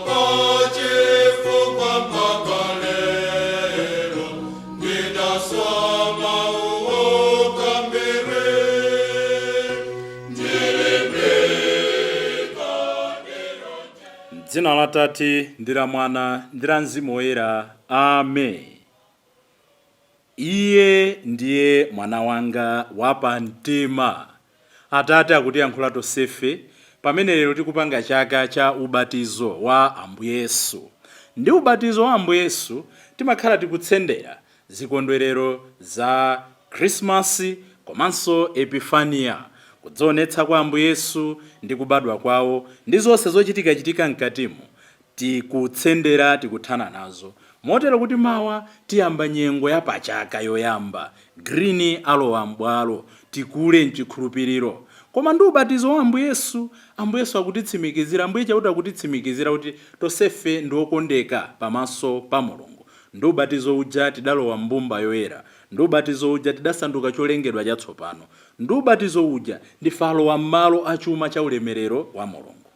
Pachifukwa mpaka lero ndidasoma uwokambiri. Dzina la Tate ndi la Mwana ndi la Mzimu Woyera. Amen. Iye ndiye mwana wanga wapamtima. Atate akutiyankhula tonsefe pamene lero tikupanga chaka cha ubatizo wa Ambuye Yesu. Ndi ubatizo wa Ambuye Yesu timakhala tikutsendera zikondwerero za Khrisimasi komanso Epifaniya, kudzionetsa kwa Ambuye Yesu ndi kubadwa kwawo ndi zonse zochitikachitika mkatimo, tikutsendera, tikuthana nazo motero kuti mawa tiyamba nyengo ya pachaka yoyamba, green alowa m'bwalo, tikule mchikhulupiriro. Koma ndi ubatizo wa Ambuye Yesu, Ambuye Yesu akutitsimikizira, Ambuye Chauta akutitsimikizira kuti tonsefe ndi okondeka pamaso pa Mulungu. Ndi ubatizo uja tidalowa mbumba yoyera, ndi ubatizo uja tidasanduka cholengedwa chatsopano, ndi ubatizo uja ndife alowa m'malo a chuma cha ulemerero wa Mulungu.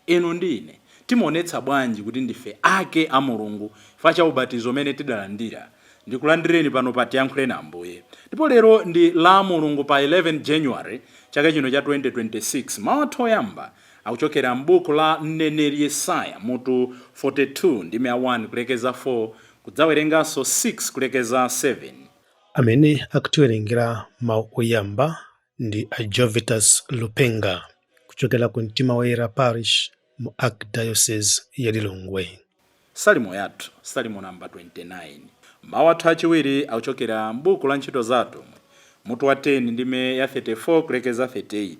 Inu ndi ine timaonetsa bwanji kuti ndife ake a Mulungu chifukwa cha ubatizo umene tidalandira? Ndikulandireni pano pa Tiyankhuleni Ambuye. Ndipo lero ndi la Mulungu pa 11 January chaka chino cha 2026. Mawu athu oyamba akuchokera m'buku la mneneri Yesaya mutu 42 ndime ya 1 kulekeza 4, kudzawerenganso 6 kulekeza 7. Amene akutiwerengera mawu oyamba ndi a Jovitus Lupenga kuchokera ku Mtima Woyera Parish mu Archdiocese ya Lilongwe. Salimo yathu, Salimo namba 29. Mawu athu achiwiri akuchokera m'buku la Ntchito za Atumwi mutu wa 10 ndime ya 34 kulekeza 38.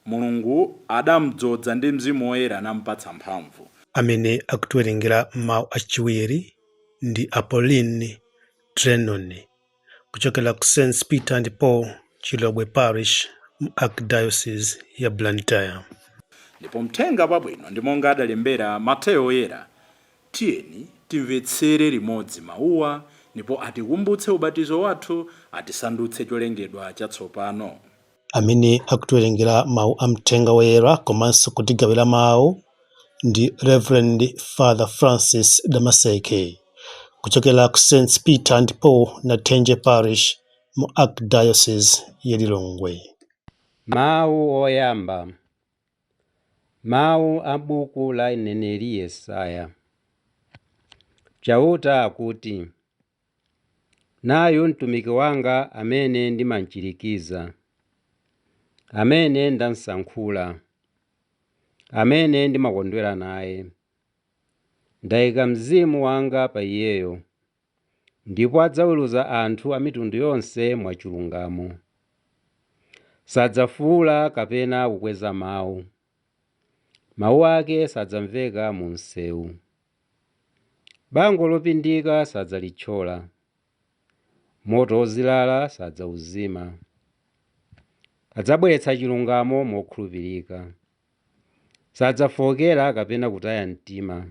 Mulungu adamdzodza ndi Mzimu Woyera nampatsa mphamvu. Amene akutiwerengera mawu achiwiri ndi a Pauline Drenon kuchokera ku St. Peter and Paul Chilobwe Parish mu Archdiocese ya Blantyre. Ndipo mthenga wabwino ndi monga adalembera Mateyo Woyera. Tiyeni timvetsere limodzi mawuwa ndipo atikumbutse ubatizo wathu, atisandutse cholengedwa chatsopano. Amene akutiwerengera mawu a mthenga woyera komanso kutigawira mawu ndi Reverend Father Francis Damaseke kuchokera ku St. Peter and Paul Nathenje Parish mu Archdiocese ya Lilongwe. Mawu oyamba. Mawu a buku la mneneri Yesaya. Chauta akuti, Nayu mtumiki wanga amene ndimamchirikiza, amene ndamsankhula, amene ndimakondwera naye. Ndayika mzimu wanga pa iyeyo, ndipo adzaweruza anthu a mitundu yonse mwachilungamo. Sadzafuula kapena kukweza mawu, mawu ake sadzamveka mu msewu. Bango lopindika sadzalithyola, moto wozilala sadzauzima. Adzabweretsa chilungamo mokhulupirika, sadzafowokera kapena kutaya mtima,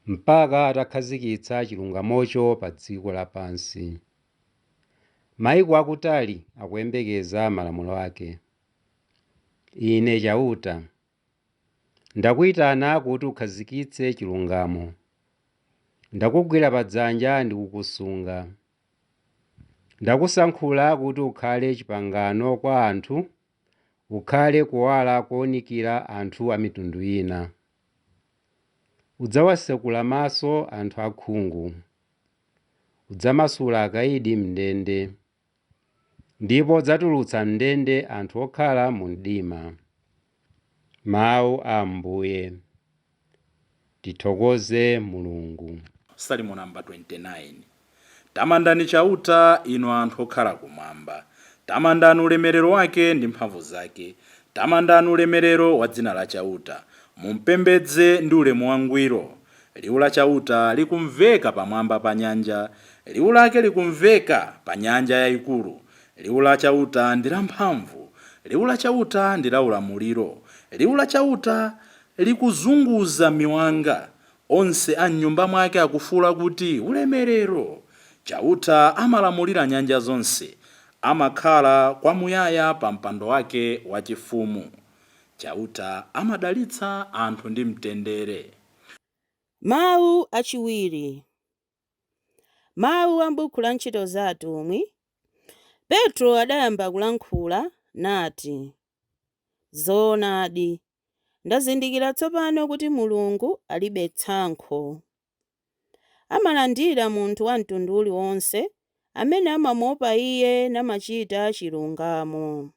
mpaka atakhazikitsa chilungamocho pa dziko lapansi. Maiko akutali akuyembekeza malamulo ake. Ine Chauta ndakuyitana kuti ukhazikitse chilungamo, ndakugwira padzanja ndi kukusunga. Ndakusankhula kuti ukhale chipangano kwa anthu, ukhale kuwala kowunikira anthu a mitundu ina. Udzawatsekula maso anthu akhungu, udzamasula akayidi m'ndende, ndipo udzatulutsa m'ndende anthu okhala mu mdima. Mawu a Ambuye. Tithokoze Mulungu. Salimo namba 29. Tamandani Chauta, inu anthu okhala kumwamba. Tamandani ulemerero wake ndi mphamvu zake. Tamandani ulemerero wa dzina la Chauta. Mumpembedze ndi ulemu wangwiro. Liwu la Chauta likumveka pamwamba pa nyanja, liwu lake likumveka pa nyanja yayikulu. Liwu la Chauta ndi lamphamvu, liwu la Chauta ndi la ulamuliro. Liwu la Chauta likuzunguza miwanga. Onse a m'nyumba mwake akufuwula kuti, Ulemerero! Chauta amalamulira nyanja zonse, amakhala kwamuyaya pa mpando wake wachifumu. Chauta amadalitsa anthu ndi mtendere. Mawu achiwiri. Mawu a m'buku la Ntchito za Atumwi. Petro adayamba kulankhula nati, "Zoonadi, ndazindikira tsopano kuti Mulungu alibe tsankho. Amalandira munthu wa mtundu uliwonse amene amamuopa Iye namachita chilungamo.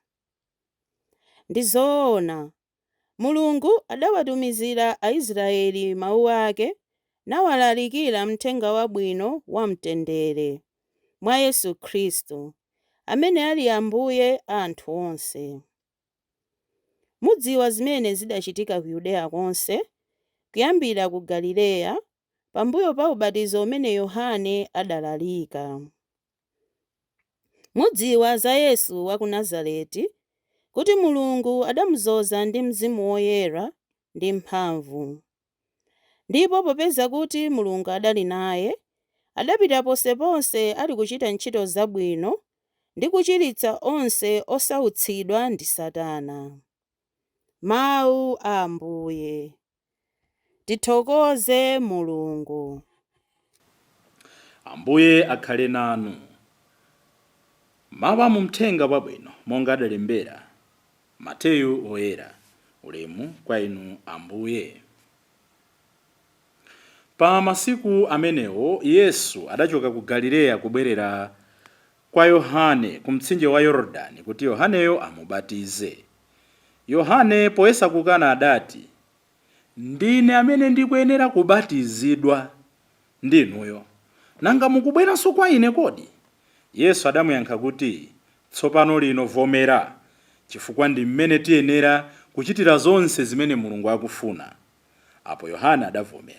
Ndi zoona, Mulungu adawatumizira Aisraeli mawu ake nawalalikira Mthenga Wabwino wa mtendere mwa Yesu Khristu, amene ali Ambuye a anthu onse. Mudziwa zimene zidachitika ku Yudeya konse, kuyambira ku Galileya, pambuyo pa ubatizo umene Yohane adalalika. Mudziwa za Yesu wa ku Nazareti, kuti Mulungu adamudzoza ndi Mzimu Woyera ndi mphamvu. Ndipo popeza kuti Mulungu adali naye, adapita ponseponse ali kuchita ntchito zabwino ndi kuchiritsa onse osautsidwa ndi Satana." Mawu a Ambuye. Tithokoze Mulungu. Ambuye akhale nanu. Mawu a mu Mthenga Wabwino monga adalembera Mateyu Woyera. Ulemu kwa inu, Ambuye. Pa masiku amenewo Yesu adachoka ku Galileya kubwerera kwa Yohane ku mtsinje wa Yorodani kuti Yohaneyo amubatize. Yohane poyesa kukana adati, "Ndine amene ndikuyenera kubatizidwa ndinuyo, nanga mukubweranso kwa ine kodi?" Yesu adamuyankha kuti, "Tsopano lino vomera, chifukwa ndi mmene tiyenera kuchitira zonse zimene Mulungu akufuna." Apo Yohane adavomera.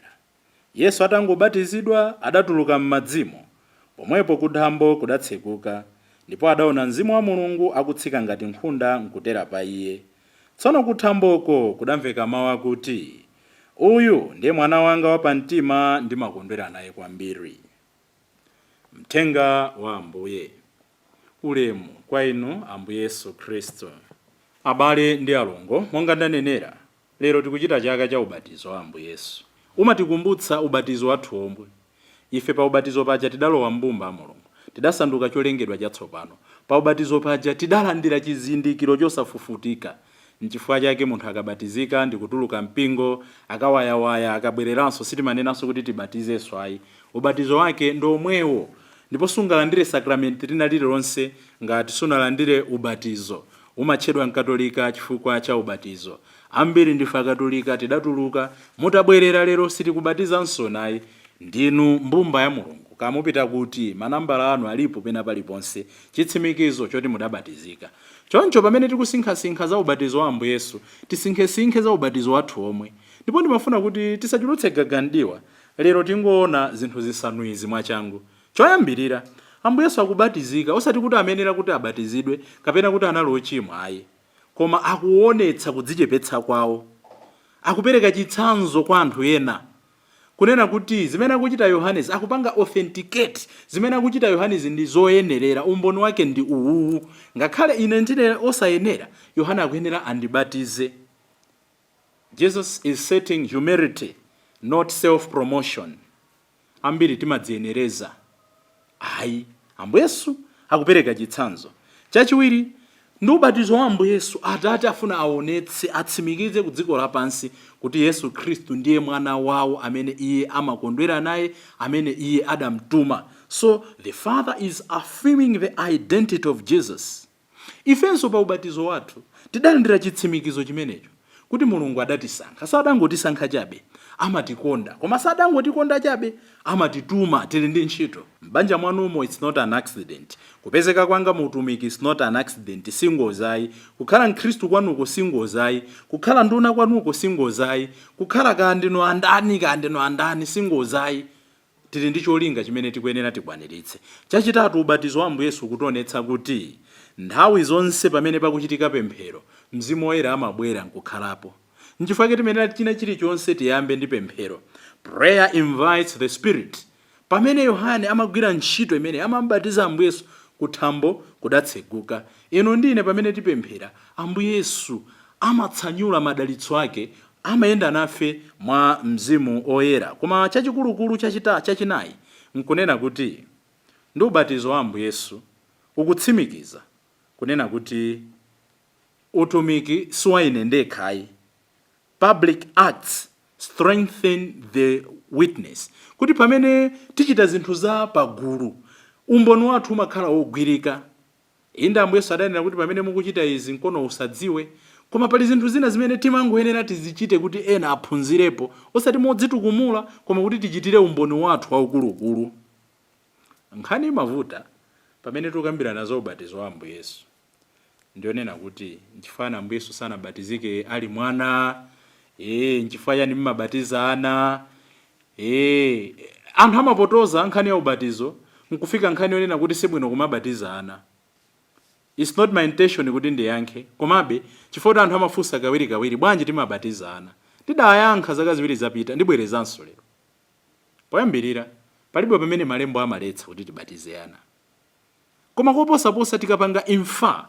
Yesu atangobatizidwa, adatuluka m'madzimo. Pomwepo kuthambo kudatsekuka, ndipo adaona Mzimu wa Mulungu akutsika ngati nkhunda nkutera pa iye. Tsono kuthamboko kudamveka mawu akuti, "Uyu ndiye mwana wanga wapamtima, ndimakondwera naye kwambiri." Mthenga wa Ambuye. Ulemu kwa inu, Ambuye Yesu Khristu. Abale ndi alongo, monga ndanenera, lero tikuchita chaka cha ubatizo wa Ambuye Yesu. Umatikumbutsa ubatizo wathu omwe. Ife pa ubatizo paja tidalowa mbumba a Mulungu, tidasanduka cholengedwa chatsopano. Pa ubatizo paja tidalandira chizindikiro chosafufutika. Nchifukwa chake munthu akabatizika ndi kutuluka mpingo, akawayawaya, akabwereranso, sitimanenanso kuti tibatizenso ayi. Ubatizo wake ndi omwewo, ndipo sungalandire sakramenti lina lililonse ngati sunalandire ubatizo. Umatchedwa Mkatolika chifukwa cha ubatizo. Ambiri ndife Akatolika, tidatuluka. Mutabwerera lero sitikubatizanso nayi. Ndinu mbumba ya Mulungu. Kamupita kuti manambala anu alipo pena paliponse, chitsimikizo choti mudabatizika. Choncho pamene tikusinkhasinkha za ubatizo wa Ambuye Yesu, tisinkhesinkhe za ubatizo wathu omwe. Ndipo ndimafuna kuti tisachulutse gagandiwa lero, tingoona zinthu zisanu izi mwachangu. Choyambirira, Ambuye Yesu akubatizika osati kuti amenera kuti abatizidwe kapena kuti anali ochimwa ayi, koma akuonetsa kudzichepetsa kwawo. Akupereka chitsanzo kwa anthu ena kunena kuti zimene akuchita Yohanesi, akupanga authenticate zimene akuchita Yohanesi ndi zoyenerera. Umboni wake ndi uwuwu: ngakhale ine ndine osayenera, Yohane akuyenera andibatize. Jesus is setting humility, not self promotion. Ambiri timadziyenereza. Ayi, Ambuye Yesu akupereka chitsanzo. Chachiwiri, ndi ubatizo wa Ambuye Yesu, Atate afuna aonetse, atsimikize ku dziko lapansi kuti Yesu Khristu ndiye mwana wawo amene iye amakondwera naye, amene iye adamtuma. So the Father is affirming the identity of Jesus. Ifenso pa ubatizo wathu tidalandira chitsimikizo chimenecho kuti Mulungu adatisankha. Sadangotisankha chabe, amatikonda, koma sadangotikonda chabe, amatituma. Tili ndi ntchito m'banja mwanumo. It's not an accident. Kupezeka kwanga mu utumiki is not an accident, singozi. Kukhala Mkhristu kwanuko singozi. Kukhala nduna kwanuko singozi. Kukhala kandino andani, kandino andani, singozi. Tili ndi cholinga chimene tikuyenera tikwaniritse. Chachitatu, ubatizo wa Ambuye Yesu kutionetsa kuti nthawi zonse pamene pakuchitika pemphero, Mzimu Woyera amabwera nkukhalapo. Nchifukwa chake timenera china chilichonse tiyambe ndi pemphero. Prayer invites the Spirit. Pamene Yohane amagwira ntchito imene amambatiza Ambuye Yesu, kuthambo kudatseguka. Inu ndine pamene tipemphera, Ambuye Yesu Amatsanyula madalitso ake, amayenda nafe mwa Mzimu Oyera. Koma chachikulukulu chachinayi nkunena kuti ndi ubatizo wa Ambuye Yesu ukutsimikiza kunena kuti utumiki siwa ine ndekhayi. Public acts strengthen the witness, kuti pamene tichita zinthu za pagulu, umboni wathu umakhala wogwirika. Inde, Ambuye Yesu adanena kuti pamene mukuchita izi, mkono usadziwe. Koma pali zinthu zina zimene timangoyenera tizichite kuti ena aphunzirepo, osati modzitukumula, koma kuti tichitire umboni wathu waukulukulu. Nkhani imavuta pamene tikukambirana za ubatizo wa Ambuye Yesu ndionena kuti nchifukwa Ambuye Yesu sanabatizike ali mwana? Nchifukwa chani mmabatiza ana? Anthu amapotoza nkhani ya ubatizo nkufika nkhani yonena kuti sibwino kumabatiza ana. It's not my intention kuti ndiyankhe, komabe chifukwa kuti anthu amafunsa kawirikawiri, bwanji timabatiza ana? Ndidayankha zaka 2 zapita, ndibwerezanso lero. Poyambirira, palibe pamene malembo amaletsa kuti tibatize ana. Koma koposaposa, tikapanga imfa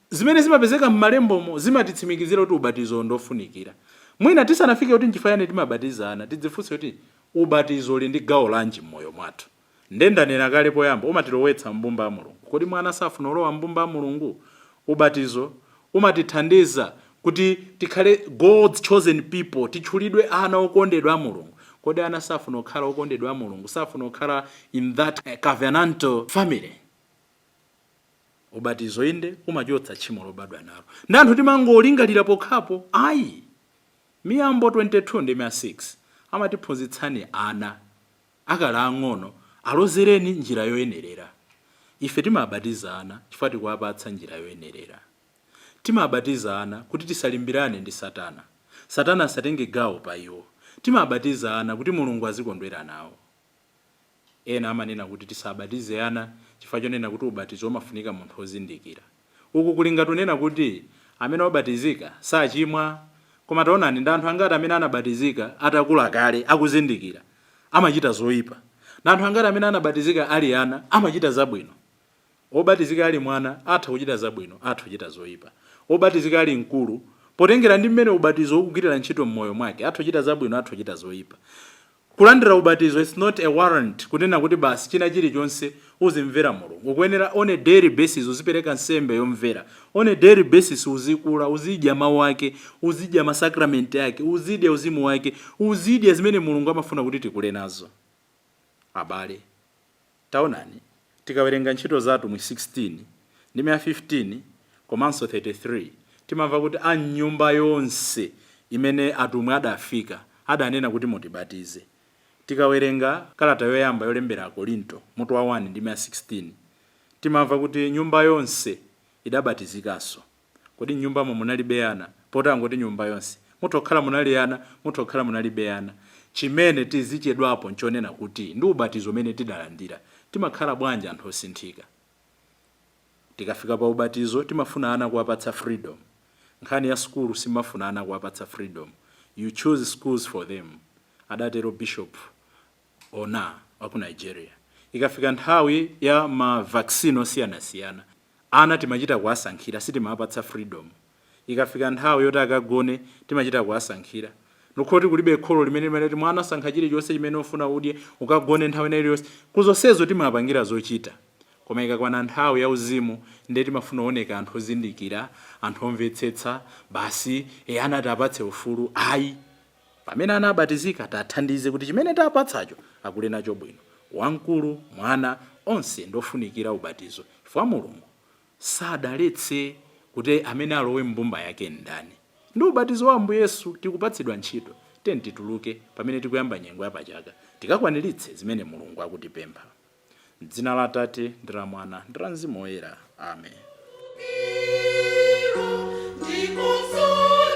zimene zimapezeka m'malembomo zimatitsimikizira kuti ubatizo ndofunikira. Mwina tisanafike kuti nchifukwa chani timabatiza ana, tidzifunse kuti ubatizo uli ndi gawo lanji m'moyo mwathu. Ndendanena kale poyamba, umatilowetsa mbumba ya Mulungu. Kodi mwana safuna ulowa mbumba ya Mulungu? Ubatizo umatithandiza kuti tikhale God's chosen people, titchulidwe ana okondedwa a Mulungu. Kodi ana safuna kukhala okondedwa a Mulungu? Safuna kukhala in that covenantal family? Ubatizo inde umachotsa tchimo lobadwa nalo, ndi anthu timangolingalira pokhapo ayi. Miyambo 22 ndi 6 amatiphunzitsani, ana akali ang'ono alozereni njira yoyenerera. Ife timabatiza ana chifukwa tikuwapatsa njira yoyenerera. Timabatiza ana kuti tisalimbirane ndi Satana, Satana asatenge gawo pa iwo. Timabatiza ana kuti Mulungu azikondwera nawo. Ena amanena kuti tisabatize ana chifukwa chonena kuti ubatizo umafunika munthu wozindikira. Uku kulinga tunena kuti amene wabatizika sachimwa. Koma taonani, ndi anthu angati amene anabatizika atakula kale akuzindikira amachita zoyipa? Ndi anthu angati amene anabatizika ali ana amachita zabwino? Obatizika ali mwana atha kuchita zabwino, atha kuchita zoyipa. Obatizika ali mkulu, potengera ndi mmene ubatizo ukugwirira ntchito m'moyo mwake, atha kuchita zabwino, atha kuchita zoyipa. Kulandira ubatizo, it's not a warrant kunena kuti basi china chilichonse uzimvera Mulungu. Ukuyenera on a daily basis uzipereka nsembe yomvera. On a daily basis uzikula, uzidya mawu ake, uzidya masakramenti ake, uzidya uzimu wake, uzidya zimene Mulungu amafuna kuti tikule nazo. Abale, taonani, tikawerenga Ntchito za Atumwi 16 ndi 15 komanso 33, timamva kuti a mnyumba yonse imene atumwi adafika adanena kuti mutibatize. Tikawerenga kalata yoyamba yolembera Akorinto mutu wa 1 ndi 16, timamva kuti nyumba yonse idabatizikanso. Kodi mnyumbamo munalibe ana? Poti angoti nyumba yonse, mutokhala munali ana, mutokhala munalibe ana. Chimene tizichedwapo nchonena kuti ndi ubatizo umene tidalandira, timakhala bwanji anthu osinthika? Tikafika pa ubatizo, timafuna ana kuwapatsa freedom. Nkhani ya sukulu, simafuna ana kuwapatsa freedom. "You choose schools for them," adatero Bishop Ona wa ku Nigeria. Ikafika nthawi ya ma vaccine osiyanasiyana, ana timachita kuwasankhira, sitimawapatsa freedom. Ikafika nthawi yoti akagone, timachita kuwasankhira. Nukhoti kulibe kholo limene limanena kuti mwana, sankha chilichonse chimene ufuna udye, ukagone nthawi ina iliyonse. Kuzonsezo timapangira zochita. Koma ikakwana nthawi ya uzimu, ndiye timafuna kuoneka anthu ozindikira, anthu omvetsetsa basi. Ana tapatse ufulu. Ayi, pamene ana abatizika, tathandize kuti chimene tapatsacho akule nacho bwino. Wamkulu, mwana, onse ndofunikira ubatizo, chifukwa Mulungu sadaletse kuti amene alowe mbumba yake ndani. Ndi ubatizo wa Ambuye Yesu tikupatsidwa ntchito. Tiyeni tituluke pamene tikuyamba nyengo yapachaka, tikakwaniritse zimene Mulungu akutipempha. M'dzina la Atate ndi la Mwana ndi la Mzimu Woyera, amen. Ndikonso.